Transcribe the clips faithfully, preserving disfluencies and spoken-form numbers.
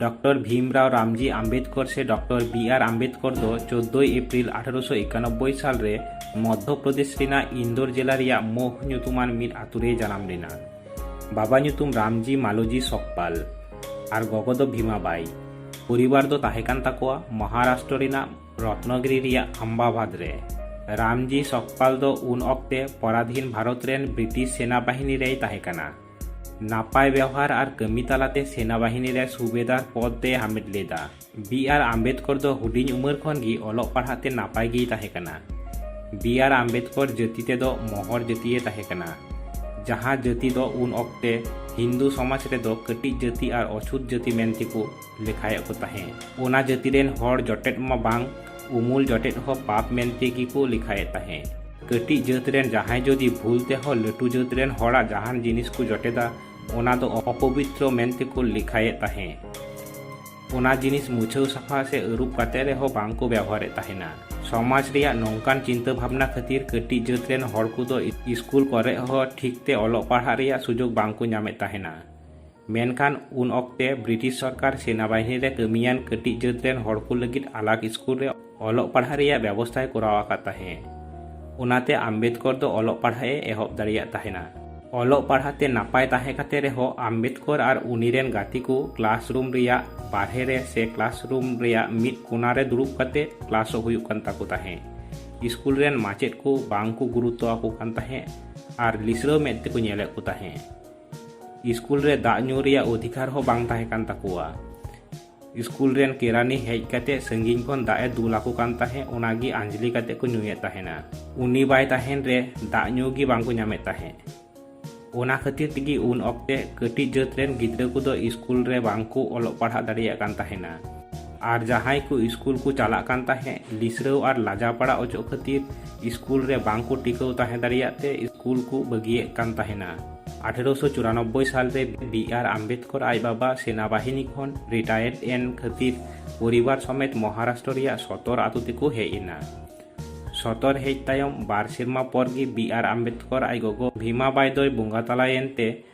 Doctor Bhimrao Ramji Ambedkar ᱥᱮ doctor B R Ambedkar ᱫᱚ ᱪᱳᱫᱽᱫᱳᱭ April ᱟᱴᱷᱮᱨᱚᱥᱚ ᱮᱠᱟᱱᱚᱵᱵᱳᱭ ᱥᱟᱞ ᱨᱮ ᱢᱚᱫᱽᱫᱷᱚ ᱯᱨᱚᱫᱮᱥ ᱨᱮᱱᱟᱜ ᱤᱱᱫᱳᱨ ᱡᱮᱞᱟ ᱨᱮᱭᱟᱜ ᱢᱳᱦ ᱧᱩᱛᱩᱢᱟᱱ ᱢᱤᱫ ᱟᱛᱳ ᱨᱮᱭ ᱡᱟᱱᱟᱢ ᱞᱮᱱᱟ᱾ ᱵᱟᱵᱟ ᱧᱩᱛᱩᱢ ᱨᱟᱢᱡᱤ ᱢᱟᱞᱚᱡᱤ ᱥᱚᱠᱯᱟᱞ ᱟᱨ ᱜᱚᱜᱚ ᱫᱚ ᱵᱷᱤᱢᱟᱵᱟᱭ᱾ ᱯᱚᱨᱤᱵᱟᱨ ᱫᱚ ᱛᱟᱦᱮᱸ ᱠᱟᱱ ᱛᱟᱠᱚᱣᱟ ᱢᱚᱦᱟᱨᱟᱥᱴᱨᱚ ᱨᱮᱱᱟᱜ ᱨᱚᱛᱱᱚᱜᱤᱨᱤ ᱨᱮᱭᱟᱜ ᱟᱢᱵᱟᱵᱟᱫᱽ ᱨᱮ᱾ ᱨᱟᱢᱡᱤ ᱥᱚᱠᱯᱟᱞ ᱫᱚ ᱩᱱ ᱚᱠᱛᱮ ᱯᱚᱨᱟᱫᱷᱤᱱ ᱵᱷᱟᱨᱚᱛ ᱨᱮᱱ ᱵᱨᱤᱴᱤᱥ ᱥᱮᱱᱟ ᱵᱟᱦᱤᱱᱤ ᱨᱮᱭ ᱛᱟᱦᱮᱸ ᱠᱟᱱᱟ᱾ ᱱᱟᱯᱟᱭ ᱵᱮᱣᱦᱟᱨ ᱟᱨ ᱠᱟᱹᱢᱤ ᱛᱟᱞᱟᱛᱮ ᱥᱮᱱᱟ ᱵᱟᱦᱤᱱᱤ ᱨᱮ ᱥᱩᱵᱮᱫᱟᱨ ᱯᱚᱫ ᱮ ᱦᱟᱢᱮᱴ ᱞᱮᱫᱟ᱾ ᱵᱤ ᱟᱨ ᱟᱢᱵᱮᱫᱠᱚᱨ ᱫᱚ ᱦᱩᱰᱤᱧ ᱩᱢᱮᱨ ᱠᱷᱚᱱ ᱜᱮ ᱚᱞᱚᱜ ᱯᱟᱲᱦᱟᱜ ᱛᱮ ᱱᱟᱯᱟᱭ ᱜᱮᱭ ᱛᱟᱦᱮᱸ ᱠᱟᱱᱟ᱾ ᱵᱤ ᱟᱨ ᱟᱢᱵᱮᱫᱠᱚᱨ ᱡᱟᱹᱛᱤ ᱛᱮᱫᱚ ᱢᱚᱦᱚᱨ ᱡᱟᱹᱛᱤᱭᱮ ᱛᱟᱦᱮᱸ ᱠᱟᱱᱟ, ᱡᱟᱦᱟᱸ ᱡᱟᱹᱛᱤ ᱫᱚ ᱩᱱ ᱚᱠᱛᱮ ᱦᱤᱱᱫᱩ ᱥᱚᱢᱟᱡᱽ ᱨᱮᱫᱚ ᱠᱟᱹᱴᱤᱡ ᱡᱟᱹᱛᱤ ᱟᱨ ᱚᱪᱷᱩᱛ ᱡᱟᱹᱛᱤ ᱢᱮᱱᱛᱮᱠᱚ ᱞᱮᱠᱷᱟᱭᱮᱫ ᱠᱚ ᱛᱟᱦᱮᱸ᱾ ᱚᱱᱟ ᱡᱟᱹᱛᱤ ᱨᱮᱱ ᱦᱚᱲ ᱡᱚᱴᱮᱫ ᱢᱟ ᱵᱟᱝ, ᱩᱢᱩᱞ ᱡᱚᱴᱮᱫ ᱦᱚᱸ ᱯᱟᱯ ᱢᱮᱱᱛᱮ ᱜᱮᱠᱚ ᱞᱮᱠᱷᱟᱭᱮᱫ ᱛᱟᱦᱮᱸ᱾ ᱠᱟᱹᱴᱤᱡ ᱡᱟᱹᱛ ᱨᱮᱱ ᱡᱟᱦᱟᱸᱭ ᱡᱩᱫᱤ ᱵᱷᱩᱞ ᱛᱮᱦᱚᱸ ᱞᱟᱹᱴᱩ ᱡᱟᱹᱛ ᱨᱮᱱ ᱦᱚᱲᱟᱜ ᱡᱟᱦᱟᱱ ᱡᱤᱱᱤᱥ ᱠᱚ ᱡᱚᱴᱮᱫᱟ, ᱚᱱᱟ ᱫᱚ ᱚᱯᱚᱵᱤᱛᱨᱚ ᱢᱮᱱᱛᱮᱠᱚ ᱞᱮᱠᱷᱟᱭᱮᱫ ᱛᱟᱦᱮᱸ᱾ ᱚᱱᱟ ᱡᱤᱱᱤᱥ ᱢᱩᱪᱷᱟᱹᱣ ᱥᱟᱯᱷᱟ ᱥᱮ ᱟᱹᱨᱩᱵ ᱠᱟᱛᱮ ᱨᱮᱦᱚᱸ ᱵᱟᱝ ᱠᱚ ᱵᱮᱣᱦᱟᱨᱮᱫ ᱛᱟᱦᱮᱱᱟ᱾ ᱥᱚᱢᱟᱡᱽ ᱨᱮᱭᱟᱜ ᱱᱚᱝᱠᱟᱱ ᱪᱤᱱᱛᱟᱹ ᱵᱷᱟᱵᱽᱱᱟ ᱠᱷᱟᱹᱛᱤᱨ ᱠᱟᱹᱴᱤᱡ ᱡᱟᱹᱛ ᱨᱮᱱ ᱦᱚᱲ ᱠᱚᱫᱚ ᱤᱥᱠᱩᱞ ᱠᱚᱨᱮ ᱦᱚᱸ ᱴᱷᱤᱠ ᱛᱮ ᱚᱞᱚᱜ ᱯᱟᱲᱦᱟᱜ ᱨᱮᱭᱟᱜ ᱥᱩᱡᱳᱜᱽ ᱵᱟᱝ ᱠᱚ ᱧᱟᱢᱮᱫ ᱛᱟᱦᱮᱱᱟ᱾ ᱢᱮᱱᱠᱷᱟᱱ ᱩᱱ ᱚᱠᱛᱮ ᱵᱨᱤᱴᱤᱥ ᱥᱚᱨᱠᱟᱨ ᱥᱮᱱᱟ ᱵᱟᱦᱤᱱᱤ ᱨᱮ ᱠᱟᱹᱢᱤᱭᱟᱱ ᱠᱟᱹᱴᱤᱡ ᱡᱟᱹᱛ ᱨᱮᱱ ᱦᱚᱲ ᱠᱚ ᱞᱟᱹᱜᱤᱫ ᱟᱞᱟᱜᱽ ᱤᱥᱠᱩᱞ ᱨᱮ ᱚᱞᱚᱜ ᱯᱟᱲᱦᱟᱜ ᱨᱮᱭᱟᱜ ᱵᱮᱵᱚᱥᱛᱷᱟᱭ ᱠᱚᱨᱟᱣ ᱟᱠᱟᱫ ᱛᱟᱦᱮᱸ᱾ ᱚᱱᱟᱛᱮ ᱟᱢᱵᱮᱫᱠᱚᱨ ᱫᱚ ᱚᱞᱚᱜ ᱯᱟᱲᱦᱟᱜ ᱮ ᱮᱦᱚᱵ ᱫᱟᱲᱮᱭᱟᱜ ᱛᱟᱦᱮᱱᱟ᱾ ᱚᱞᱚᱜ ᱯᱟᱲᱦᱟᱜ ᱛᱮ ᱱᱟᱯᱟᱭ ᱛᱟᱦᱮᱸ ᱠᱟᱛᱮ ᱨᱮᱦᱚᱸ ᱟᱢᱵᱮᱫᱠᱚᱨ ᱟᱨ ᱩᱱᱤ ᱨᱮᱱ ᱜᱟᱛᱮ ᱠᱚ ᱠᱞᱟᱥᱨᱩᱢ ᱨᱮᱭᱟᱜ ᱵᱟᱨᱦᱮ ᱨᱮ ᱥᱮ ᱠᱞᱟᱥᱨᱩᱢ ᱨᱮᱭᱟᱜ ᱢᱤᱫ ᱠᱚᱱᱟ ᱨᱮ ᱫᱩᱲᱩᱵ ᱠᱟᱛᱮ ᱠᱞᱟᱥᱚᱜ ᱦᱩᱭᱩᱜ ᱠᱟᱱ ᱛᱟᱠᱚ ᱛᱟᱦᱮᱸ᱾ ᱤᱥᱠᱩᱞ ᱨᱮᱱ ᱢᱟᱪᱮᱫ ᱠᱚ ᱵᱟᱝ ᱠᱚ ᱜᱩᱨᱩᱛᱛᱚ ᱟᱠᱚ ᱠᱟᱱ ᱛᱟᱦᱮᱸ ᱟᱨ ᱞᱤᱥᱨᱟᱹᱣ ᱢᱮᱫ ᱛᱮᱠᱚ ᱧᱮᱞᱮᱫ ᱠᱚ ᱛᱟᱦᱮᱸ᱾ ᱤᱥᱠᱩᱞ ᱨᱮ ᱫᱟᱜ ᱧᱩ ᱨᱮᱭᱟᱜ ᱚᱫᱷᱤᱠᱟᱨ ᱦᱚᱸ ᱵᱟᱝ ᱛᱟᱦᱮᱸ ᱠᱟᱱ ᱛᱟᱠᱚᱣᱟ᱾ ᱤᱥᱠᱩᱞ ᱨᱮᱱ ᱠᱮᱨᱟᱱᱤ ᱦᱮᱡ ᱠᱟᱛᱮ ᱥᱟᱺᱜᱤᱧ ᱠᱷᱚᱱ ᱫᱟᱜ ᱮ ᱫᱩᱞ ᱟᱠᱚ ᱠᱟᱱ ᱛᱟᱦᱮᱸ, ᱚᱱᱟᱜᱮ ᱟᱸᱡᱽᱞᱤ ᱠᱟᱛᱮ ᱠᱚ ᱧᱩᱭᱮᱫ ᱛᱟᱦᱮᱱᱟ᱾ ᱩᱱᱤ ᱵᱟᱭ ᱛᱟᱦᱮᱱ ᱨᱮ ᱫᱟᱜ ᱧᱩ ᱜᱮ ᱵᱟᱝ ᱠᱚ ᱧᱟᱢᱮᱫ ᱛᱟᱦᱮᱸ᱾ ᱚᱱᱟ ᱠᱷᱟᱹᱛᱤᱨ ᱛᱮᱜᱮ ᱩᱱ ᱚᱠᱛᱮ ᱠᱟᱹᱴᱤᱡ ᱡᱟᱹᱛ ᱨᱮᱱ ᱜᱤᱫᱽᱨᱟᱹ ᱠᱚᱫᱚ ᱤᱥᱠᱩᱞ ᱨᱮ ᱵᱟᱝ ᱠᱚ ᱚᱞᱚᱜ ᱯᱟᱲᱦᱟᱜ ᱫᱟᱲᱮᱭᱟᱜ ᱠᱟᱱ ᱛᱟᱦᱮᱱᱟ᱾ ᱟᱨ ᱡᱟᱦᱟᱸᱭ ᱠᱚ ᱤᱥᱠᱩᱞ ᱠᱚ ᱪᱟᱞᱟᱜ ᱠᱟᱱ ᱛᱟᱦᱮᱸ, ᱞᱤᱥᱨᱟᱹᱣ ᱟᱨ ᱞᱟᱡᱟ ᱯᱟᱲᱟ ᱚᱪᱚᱜ ᱠᱷᱟᱹᱛᱤᱨ ᱤᱥᱠᱩᱞ ᱨᱮ ᱵᱟᱝ ᱠᱚ ᱴᱤᱠᱟᱹᱣ ᱛᱟᱦᱮᱸ ᱫᱟᱲᱮᱭᱟᱜ ᱛᱮ ᱤᱥᱠᱩᱞ ᱠᱚ ᱵᱟᱹᱜᱤᱭᱮᱫ ᱠᱟᱱ ᱛᱟᱦᱮᱱᱟ᱾ ᱟᱴᱷᱮᱨᱚᱥᱚ ᱪᱩᱨᱟᱱᱚᱵᱵᱳᱭ ᱥᱟᱞ ᱨᱮ ᱵᱤ ᱟᱨ ᱟᱢᱵᱮᱫᱠᱚᱨ ᱟᱡ ᱵᱟᱵᱟ ᱥᱮᱱᱟ ᱵᱟᱦᱤᱱᱤ ᱠᱷᱚᱱ ᱨᱤᱴᱟᱭᱟᱨᱰ ᱮᱱ ᱠᱷᱟᱹᱛᱤᱨ ᱯᱚᱨᱤᱵᱟᱨ ᱥᱚᱢᱮᱛ ᱢᱚᱦᱟᱨᱟᱥᱴᱨᱚ ᱨᱮᱭᱟᱜ ᱥᱚᱛᱚᱨ ᱟᱛᱳ ᱛᱮᱠᱚ ᱦᱮᱡ ᱮᱱᱟ᱾ ᱥᱚᱛᱚᱨ ᱦᱮᱡ ᱛᱟᱭᱚᱢ ᱵᱟᱨ ᱥᱮᱨᱢᱟ ᱯᱚᱨ ᱜᱮ ᱵᱤ ᱟᱨ ᱟᱢᱵᱮᱫᱠᱚᱨ ᱟᱡ ᱜᱚᱜᱚ ᱵᱷᱤᱢᱟ ᱵᱟᱭ ᱫᱚᱭ ᱵᱚᱸᱜᱟ ᱛᱟᱞᱟᱭᱮᱱ ᱛᱮ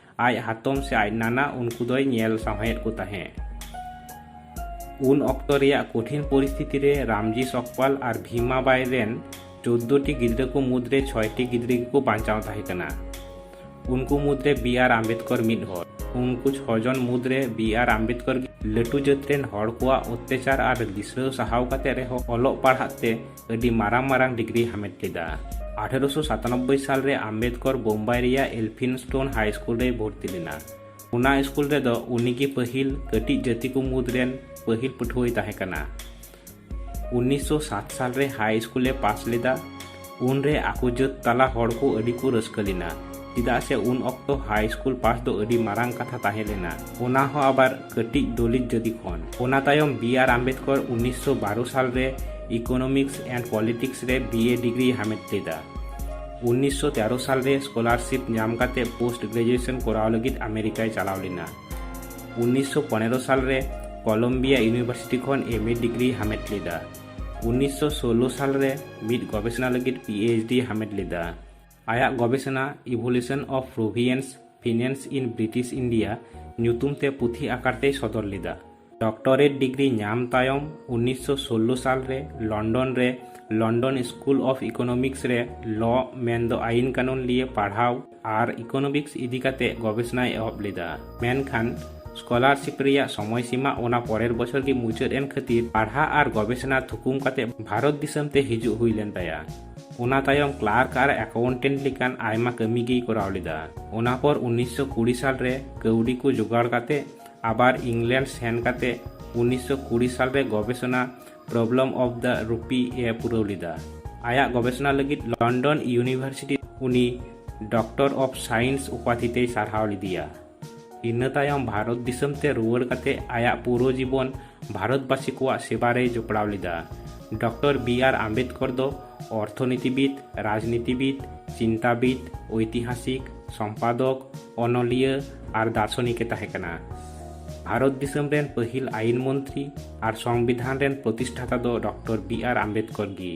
ᱟᱡ ᱦᱟᱛᱚᱢ ᱥᱮ ᱟᱡ ᱱᱟᱱᱟ ᱩᱱᱠᱩ ᱫᱚᱭ ᱧᱮᱞ ᱥᱟᱶᱦᱮᱫ ᱠᱚ ᱛᱟᱦᱮᱸᱫ᱾ ᱩᱱ ᱚᱠᱛᱚ ᱨᱮᱭᱟᱜ ᱠᱚᱴᱷᱤᱱ ᱯᱚᱨᱤᱥᱛᱷᱤᱛᱤ ᱨᱮ ᱨᱟᱢᱡᱤ ᱥᱚᱠᱯᱟᱞ ᱟᱨ ᱵᱷᱤᱢᱟᱵᱟᱭ ᱨᱮᱱ ᱪᱳᱫᱽᱫᱳ ᱴᱤ ᱜᱤᱫᱽᱨᱟᱹ ᱠᱚ ᱢᱩᱫᱽᱨᱮ ᱪᱷᱚᱭ ᱴᱤ ᱜᱤᱫᱽᱨᱟᱹ ᱜᱮᱠᱚ ᱵᱟᱧᱪᱟᱣ ᱛᱟᱦᱮᱸ ᱠᱟᱱᱟ᱾ ᱩᱱᱠᱩ ᱢᱩᱫᱽᱨᱮ ᱵᱤ ᱟᱨ ᱟᱢᱵᱮᱫᱠᱚᱨ ᱢᱤᱫ ᱦᱚᱲ᱾ ᱩᱱᱠᱩ ᱪᱷᱚ ᱡᱚᱱ ᱢᱩᱫᱽᱨᱮ ᱵᱤ ᱟᱨ ᱟᱢᱵᱮᱫᱠᱚᱨ ᱜᱮ ᱞᱟᱹᱴᱩ ᱡᱟᱹᱛ ᱨᱮᱱ ᱦᱚᱲ ᱠᱚᱣᱟᱜ ᱚᱛᱛᱟᱪᱟᱨ ᱟᱨ ᱞᱤᱥᱲᱟᱹᱣ ᱥᱟᱦᱟᱣ ᱠᱟᱛᱮ ᱨᱮᱦᱚᱸ ᱚᱞᱚᱜ ᱯᱟᱲᱦᱟᱜ ᱛᱮ ᱟᱹᱰᱤ ᱢᱟᱨᱟᱝ ᱢᱟᱨᱟᱝ ᱰᱤᱜᱽᱨᱤᱭ ᱦᱟᱢᱮᱴ ᱞᱮᱫᱟ᱾ ᱟᱴᱷᱮᱨᱚᱥᱚ ᱥᱟᱛᱟᱱᱚᱵᱵᱳᱭ ᱥᱟᱞ ᱨᱮ ᱟᱢᱵᱮᱫᱠᱚᱨ ᱵᱳᱢᱵᱟᱭ ᱨᱮᱭᱟᱜ ᱮᱞᱯᱷᱤᱱᱥᱴᱳᱱ ᱦᱟᱭ ᱥᱠᱩᱞ ᱨᱮᱭ ᱵᱷᱚᱨᱛᱤ ᱞᱮᱱᱟ᱾ ᱚᱱᱟ ᱥᱠᱩᱞ ᱨᱮᱫᱚ ᱩᱱᱤᱜᱮ ᱯᱟᱹᱦᱤᱞ ᱠᱟᱹᱴᱤᱡ ᱡᱟᱹᱛᱤ ᱠᱚ ᱢᱩᱫᱽ ᱨᱮᱱ ᱯᱟᱹᱦᱤᱞ ᱯᱟᱹᱴᱷᱩᱣᱟᱹᱭ ᱛᱟᱦᱮᱸ ᱠᱟᱱᱟ᱾ ᱩᱱᱤᱥᱥᱚ ᱥᱟᱛ ᱥᱟᱞ ᱨᱮ ᱦᱟᱭ ᱥᱠᱩᱞ ᱮ ᱯᱟᱥ ᱞᱮᱫᱟ᱾ ᱩᱱᱨᱮ ᱟᱠᱚ ᱡᱟᱹᱛ ᱛᱟᱞᱟ ᱦᱚᱲ ᱠᱚ ᱟᱹᱰᱤ ᱠᱚ ᱨᱟᱹᱥᱠᱟᱹ ᱞᱮᱱᱟ, ᱪᱮᱫᱟᱜ ᱥᱮ ᱩᱱ ᱚᱠᱛᱚ ᱦᱟᱭ ᱥᱠᱩᱞ ᱯᱟᱥ ᱫᱚ ᱟᱹᱰᱤ ᱢᱟᱨᱟᱝ ᱠᱟᱛᱷᱟ ᱛᱟᱦᱮᱸ ᱞᱮᱱᱟ, ᱚᱱᱟ ᱦᱚᱸ ᱟᱵᱟᱨ ᱠᱟᱹᱴᱤᱡ ᱫᱚᱞᱤᱛ ᱡᱟᱹᱛᱤ ᱠᱷᱚᱱ᱾ ᱚᱱᱟ ᱛᱟᱭᱚᱢ ᱵᱤ ᱟᱨ ᱟᱢᱵᱮᱫᱠᱚᱨ ᱩᱱᱤᱥᱥᱚ ᱵᱟᱨᱚ ᱥᱟᱞ ᱨᱮ Economics and Politics ᱨᱮ ᱵᱤ ᱮ ᱰᱤᱜᱽᱨᱤᱭ ᱦᱟᱢᱮᱴ ᱞᱮᱫᱟ᱾ ᱩᱱᱤᱥᱥᱚ ᱛᱮᱨᱚ ᱥᱟᱞ ᱨᱮ ᱥᱠᱚᱞᱟᱨᱥᱤᱯ ᱧᱟᱢ ᱠᱟᱛᱮ ᱯᱳᱥᱴ ᱜᱨᱮᱡᱩᱭᱮᱥᱚᱱ ᱠᱚᱨᱟᱣ ᱞᱟᱹᱜᱤᱫ ᱟᱢᱮᱨᱤᱠᱟᱭ ᱪᱟᱞᱟᱣ ᱞᱮᱱᱟ᱾ ᱩᱱᱤᱥᱥᱚ ᱯᱚᱱᱮᱨᱚ ᱥᱟᱞ ᱨᱮ ᱠᱚᱞᱚᱢᱵᱤᱭᱟ ᱤᱭᱩᱱᱤᱵᱷᱟᱨᱥᱤᱴᱤ ᱠᱷᱚᱱ ᱮᱢ ᱮ ᱰᱤᱜᱽᱨᱤᱭ ᱦᱟᱢᱮᱴ ᱞᱮᱫᱟ᱾ ᱩᱱᱤᱥᱥᱚ ᱥᱳᱞᱞᱳ ᱥᱟᱞ ᱨᱮ ᱢᱤᱫ ᱜᱚᱵᱮᱥᱚᱱᱟ ᱞᱟᱹᱜᱤᱫ ᱯᱤ ᱮᱭᱤᱪ ᱰᱤᱭ ᱦᱟᱢᱮᱴ ᱞᱮᱫᱟ᱾ ᱟᱭᱟᱜ ᱜᱚᱵᱮᱥᱚᱱᱟ Evolution of Proviance Finance in British India ᱧᱩᱛᱩᱢ ᱛᱮ ᱯᱩᱛᱷᱤ ᱟᱠᱟᱨ ᱛᱮᱭ ᱥᱚᱫᱚᱨ ᱞᱮᱫᱟ᱾ ᱰᱚᱠᱴᱚᱨᱮᱴ ᱰᱤᱜᱽᱨᱤ ᱧᱟᱢ ᱛᱟᱭᱚᱢ ᱩᱱᱤᱥᱥᱚ ᱥᱳᱞᱞᱳ ᱥᱟᱞ ᱨᱮ ᱞᱚᱱᱰᱚᱱ ᱨᱮ London School of Economics ᱨᱮ ᱞᱚ, ᱢᱮᱱᱫᱚ ᱟᱭᱤᱱ ᱠᱟᱹᱱᱩᱱ ᱞᱤᱭᱮ ᱯᱟᱲᱦᱟᱣ ᱟᱨ ᱤᱠᱳᱱᱚᱢᱤᱠᱥ ᱤᱫᱤ ᱠᱟᱛᱮ ᱜᱚᱵᱮᱥᱚᱱᱟᱭ ᱮᱦᱚᱵ ᱞᱮᱫᱟ᱾ ᱢᱮᱱᱠᱷᱟᱱ ᱥᱠᱚᱞᱟᱨᱥᱤᱯ ᱨᱮᱭᱟᱜ ᱥᱚᱢᱚᱭ ᱥᱤᱢᱟ ᱚᱱᱟ ᱯᱚᱨᱮᱨ ᱵᱚᱪᱷᱚᱨ ᱜᱮ ᱢᱩᱪᱟᱹᱫ ᱮᱱ ᱠᱷᱟᱹᱛᱤᱨ ᱯᱟᱲᱦᱟᱜ ᱟᱨ ᱜᱚᱵᱮᱥᱚᱱᱟ ᱛᱷᱩᱠᱩᱢ ᱠᱟᱛᱮ ᱵᱷᱟᱨᱚᱛ ᱫᱤᱥᱚᱢ ᱛᱮ ᱦᱤᱡᱩᱜ ᱦᱩᱭ ᱞᱮᱱ ᱛᱟᱭᱟ᱾ ᱚᱱᱟ ᱛᱟᱭᱚᱢ ᱠᱞᱟᱨᱠ ᱟᱨ ᱮᱠᱟᱣᱩᱱᱴᱮᱱᱴ ᱞᱮᱠᱟᱱ ᱟᱭᱢᱟ ᱠᱟᱹᱢᱤ ᱜᱮᱭ ᱠᱚᱨᱟᱣ ᱞᱮᱫᱟ᱾ ᱚᱱᱟ ᱯᱚᱨ ᱩᱱᱤᱥᱥᱚ ᱠᱩᱲᱤ ᱥᱟᱞ ᱨᱮ ᱠᱟᱹᱣᱰᱤ ᱠᱚ ᱡᱚᱜᱟᱲ ᱠᱟᱛᱮ ᱟᱵᱟᱨ ᱤᱝᱞᱮᱱᱰ ᱥᱮᱱ ᱠᱟᱛᱮ ᱩᱱᱤᱥᱥᱚ ᱠᱩᱲᱤ ᱥᱟᱞ ᱨᱮ ᱜᱚᱵᱮᱥᱚᱱᱟ Problem of the Rupee ᱮ ᱯᱩᱨᱟᱹᱣ ᱞᱮᱫᱟ᱾ ᱟᱭᱟᱜ ᱜᱚᱵᱮᱥᱚᱱᱟ ᱞᱟᱹᱜᱤᱫ ᱞᱚᱱᱰᱚᱱ ᱤᱭᱩᱱᱤᱵᱷᱟᱨᱥᱤᱴᱤ ᱩᱱᱤ Doctor of Science ᱩᱯᱟᱫᱷᱤ ᱛᱮᱭ ᱥᱟᱨᱦᱟᱣ ᱞᱮᱫᱮᱭᱟ᱾ ᱤᱱᱟᱹ ᱛᱟᱭᱚᱢ ᱵᱷᱟᱨᱚᱛ ᱫᱤᱥᱚᱢ ᱛᱮ ᱨᱩᱣᱟᱹᱲ ᱠᱟᱛᱮ ᱟᱭᱟᱜ ᱯᱩᱨᱟᱹ ᱡᱤᱵᱚᱱ ᱵᱷᱟᱨᱚᱛᱵᱟᱥᱤ ᱠᱚᱣᱟᱜ ᱥᱮᱵᱟ ᱨᱮᱭ ᱡᱚᱯᱲᱟᱣ ᱞᱮᱫᱟ᱾ ᱰᱚᱠᱴᱚᱨ ᱵᱤ ᱟᱨ ᱟᱢᱵᱮᱫᱠᱚᱨ ᱫᱚ ᱚᱨᱛᱷᱚᱱᱤᱛᱤᱵᱤᱫ, ᱨᱟᱡᱽᱱᱤᱛᱤᱵᱤᱫ, ᱪᱤᱱᱛᱟᱵᱤᱫ, ᱳᱭᱛᱤᱦᱟᱥᱤᱠ, ᱥᱚᱢᱯᱟᱫᱚᱠ, ᱚᱱᱚᱞᱤᱭᱟᱹ ᱟᱨ ᱫᱟᱨᱥᱚᱱᱤᱠ ᱮ ᱛᱟᱦᱮᱸ ᱠᱟᱱᱟ᱾ ᱵᱷᱟᱨᱚᱛ ᱫᱤᱥᱚᱢ ᱨᱮᱱ ᱯᱟᱹᱦᱤᱞ ᱟᱭᱤᱱ ᱢᱚᱱᱛᱨᱤ ᱟᱨ ᱥᱚᱝᱵᱤᱫᱷᱟᱱ ᱨᱮᱱ ᱯᱨᱚᱛᱤᱥᱴᱷᱟᱛᱟ ᱫᱚ ᱰᱚᱠᱴᱚᱨ ᱵᱤ ᱟᱨ ᱟᱢᱵᱮᱫᱠᱚᱨ ᱜᱮ᱾